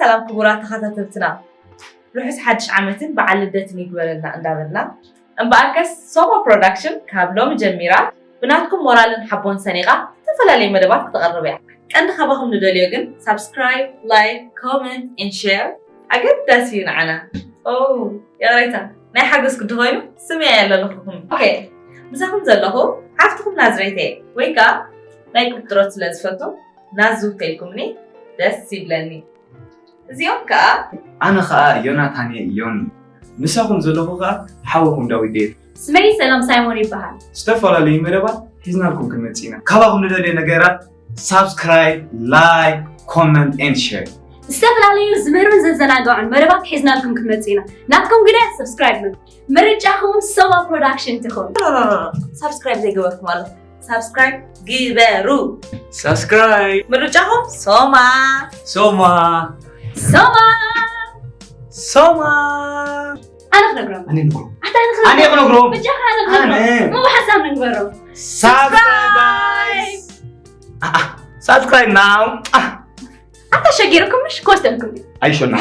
ሰላም ክቡራት ተኸታተልትና፣ ርሑስ ሓድሽ ዓመትን በዓል ልደትን ይግበረልና እንዳበልና፣ እምበኣርከስ ሶማ ፕሮዳክሽን ካብ ሎሚ ጀሚራ ብናትኩም ሞራልን ሓቦን ሰኒቓ ዝተፈላለዩ መደባት ክተቕርብ እያ። ቀንዲ ካባኹም ንደልዮ ግን ሳብስክራይብ፣ ላይክ፣ ኮመንት ኤንድ ሼር ኣገዳሲ እዩ ንዓና። ኦ፣ ይቕሬታ፣ ናይ ሓጎስ ግዲ ኮይኑ ስምያ እየ ኣለኹኹም። ኦኬ፣ ምሳኹም ዘለኹ ሓፍትኹም ናዝሬት እየ፣ ወይ ከኣ ናይ ቁጥሮት ስለ ዝፈቱ ናዙ ተልኩምኒ ደስ ይብለኒ። እዚኦም ከኣ ኣነ ከኣ ዮናታን እየ፣ ዮኒ። ምሳኹም ዘለኹ ከኣ ሓወኹም ዳዊት እየ። ስመይ ሰላም ሳይሞን ይበሃል። ዝተፈላለዩ መደባት ሒዝናልኩም ክንመጽእ ኢና። ካባኹም ንደልዮ ነገራት ሳብስክራይብ፣ ላይክ፣ ኮመንት ኤንድ ሼር። ዝተፈላለዩ ዝምህሩን ዘዘናግዑን መደባት ሒዝናልኩም ክንመጽእ ኢና። ናትኩም ግደ ሰብስክራይብ ምግባር። ምርጫኹም ሶማ ፕሮዳክሽን ትኹን። ሳብስክራይብ ዘይገበርኩም ኣሎ፣ ሳብስክራይብ ግበሩ። ሳብስክራይብ። ምርጫኹም ሶማ። ሶማ። ሶማ። ሶማ። ኣነ ክነግሮም። ኣነ ንግሮ። ኣታ ኣነ ኣነ ክነግሮም። ክነግሮም። ብጃኻ ኣነ ክነግሮም። ኣነ። ምው ሓሳብ ንግበሮም። ሳብስክራይብ ጋይስ። ኣኣ፣ ሳብስክራይብ ናው። ኣኣ። ኣታ ሸጊርኩም ምሽ ክወስደልኩም እዩ። ኣይሾና።